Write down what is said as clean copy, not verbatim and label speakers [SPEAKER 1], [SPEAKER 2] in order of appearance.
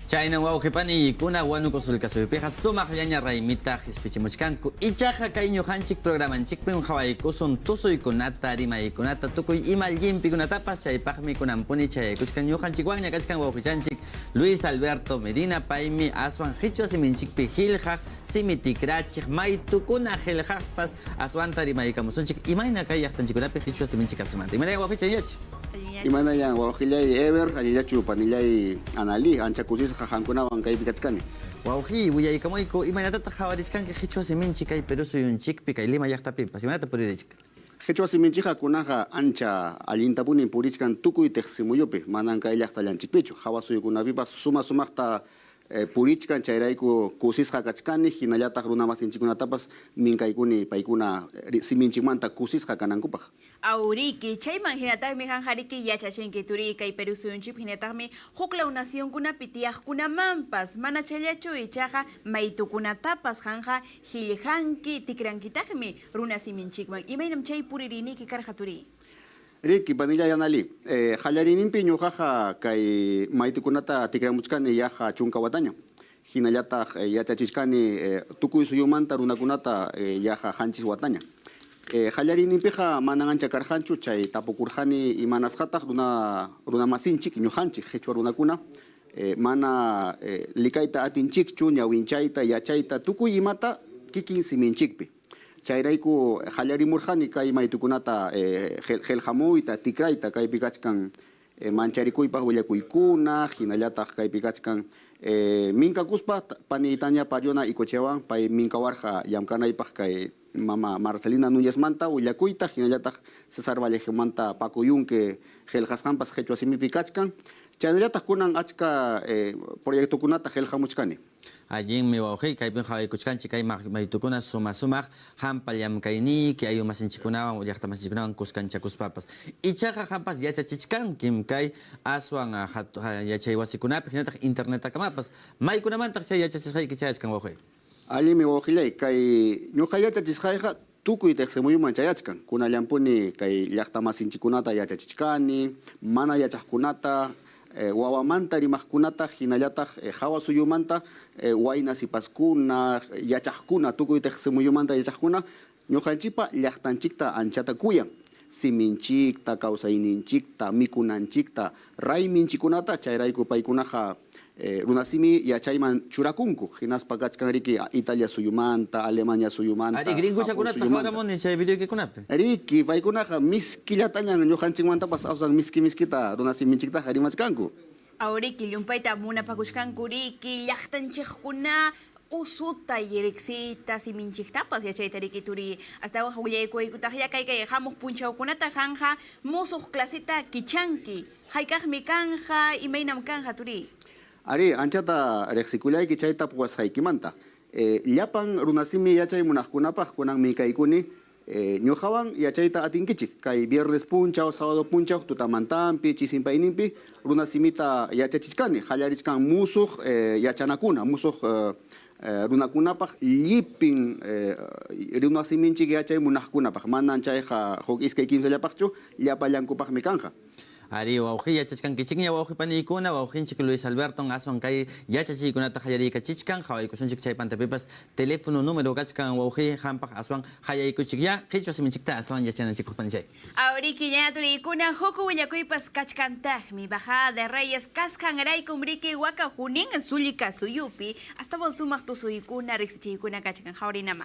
[SPEAKER 1] Chaynan wawqi paniykuna Huánuco sulkasuypiqa sumaqllaña raymita qispichimuchkanku. Ichaqa kay ñuqanchik programanchikpim qhawaykusun tusuykunata, rimaykunata, tukuy ima llimpikunatapas, chaypaqmi kunanpuni chayaykuchkan ñuqanchikwanña kachkan wawqichanchik Luis Alberto Medina, paymi aswan qichwa siminchikpi qillqaq, simi tikrachiq, maytukuna qillqaqpas aswanta rimaykamusunchik imayna kay llaqtanchikkunapi qichwa siminchik kasqanmanta. Imayna wawqichay yachi?
[SPEAKER 2] Imanallan wawqillay Ever, allillachu panillay Analí, ancha kusisqa qankunawan kaypi kachkani.
[SPEAKER 1] Wawqiy, willaykamuyku, imaynatataq qhawarichkanki qhichwa siminchik kay Perú suyunchikpi, kay Lima llaqtapipas, imaynata puririchkan?
[SPEAKER 2] Qhichwa siminchikqa kunanqa ancha allintapunin purichkan tukuy tiqsimuyupi, manan kay llaqtallanchikpichu, hawa suyukunapipas suma sumaqta purichkan, chayrayku kusisqa kachkani, hinallataq runamasinchikkunatapas minkaykuni paykuna siminchikmanta kusisqa kanankupaq.
[SPEAKER 3] Auriki, chayman hinataqmi qanqa riki yachachinki turiy kay Perú suyunchikpi hinataqmi huklaw nacionkunapi tiyaqkunamanpas, mana chayllachu ichaqa maytukunatapas qanqa qillqanki tikrankitaqmi runa siminchikman. Imaynam chay puririyniyki karqa turiy?
[SPEAKER 2] Riki, panillay Analí, qallariyninpi ñuqaqa kay maytukunata tikramuchkani yaqa chunka wataña. Hinallataq yachachichkani tukuy suyumanta runakunata yaqa qanchis wataña. Qallariyninpiqa manan ancha karqanchu, chay tapukurqani imanasqataq runa runamasinchik ñuqanchik qhichwa runakuna mana likayta atinchikchu ñawinchayta, yachayta, tukuy imata kikin siminchikpi. Chayrayku qallarimurqani kay maytukunata qillqamuyta, tikrayta, kaypi kachkan mancharikuypaq willakuykuna, hinallataq kaypi kachkan minkakuspa pani Tania Pariona Icocheawan, pay minkawarqa llamk'anaypaq kay mama Marcelina Núñezmanta willakuyta, hinallataq César Vallejomanta Paco Yunque qillqasqanpas qhichwa simipi kachkan. Chaynallataq kunan achka proyectokunata qillqamuchkani.
[SPEAKER 1] Allinmi wawqiy, kaypim qhawaykuchkanchik kay maytukuna suma sumaq qampa llamkayniyki ayllumasinchikkunawan llaqtamasinchikkunawan kuskanchakuspapas. Ichaqa qampas yachachichkankim kay aswan yachay wasikunapi hinataq internetakamapas. Maykunamantaq chay yachachisqayki chayachkan wawqiy?
[SPEAKER 2] Allinmi wawqillay, kay ñuqa yachachisqayqa tukuy tiqsimuyuman chayachkan. Kunallanpuni kay llaqtamasinchikkunata yachachichkani, mana yachaqkunata, wawamanta rimaqkunata, hinallataq hawa suyumanta wayna sipaskuna, yachaqkuna, tukuy tiqsimuyumanta yachaqkuna ñuqanchikpa llaqtanchikta anchata kuyan, siminchikta, kawsayninchikta, mikunanchikta, rayminchikkunata, chayrayku paykunaqa Runasimi yachayman churakunku, hinaspa kachkan riki Italia suyumanta, Alemania suyumanta,
[SPEAKER 1] Arí,
[SPEAKER 2] Japón
[SPEAKER 1] gringochakunata
[SPEAKER 2] suyumanta.
[SPEAKER 1] qhawaramuni chay videoykikunapi.
[SPEAKER 2] Riki, paykunaqa miskillatañan ñuqanchikmantapas aswan miski miskita runasiminchiktaqa rimachkanku.
[SPEAKER 3] Aw, riki, llumpayta munapakuchkanku riki, llaqtanchikuna usuta riqsiyta siminchiktapas yachayta riki turiy. Astawanqa willaykuwaykutaqyá kay kay hamuq punchawkunata qanqa musuq claseta kichanki. Hayk'aqmi kanqa, imaynam kanqa turiy?
[SPEAKER 2] Arí, anchata riqsikullayki chay tapuwasqaykimanta. Llapan runasimi yachay munaqkunapaq kunanmi kaykuni ñuqawan yachayta atinkichik. Kay viernes punchaw, sábado punchaw tutamantanpi, chisinpayninpi runasimita yachachichkani. Qallarichkan musuq yachanakuna, musuq runakunapaq llipin runasiminchik yachay munaqkunapaq. Manan chayqa huk iskay kimsallapaqchu, llapallankupaqmi kanqa.
[SPEAKER 1] Arí, wawqiy, yachachkankichikña wawqi paniykuna, wawqinchik Luis Alberton aswan kay yachachiykunata qallariykachichkan, qhawaykusunchik chay pantapipas teléfono número kachkan wawqiy qampaq aswan qayaykuchikyá qhichwa siminchikta aswan yachananchikpaq panichay.
[SPEAKER 3] Aw, riki, ña turiykuna huk willakuypas kachkantaqmi, Bajada de Reyes kasqanraykum riki waka Junín sullka suyupi astawan sumaq tusuykuna riqsichiykuna kachkan, qhawarinama.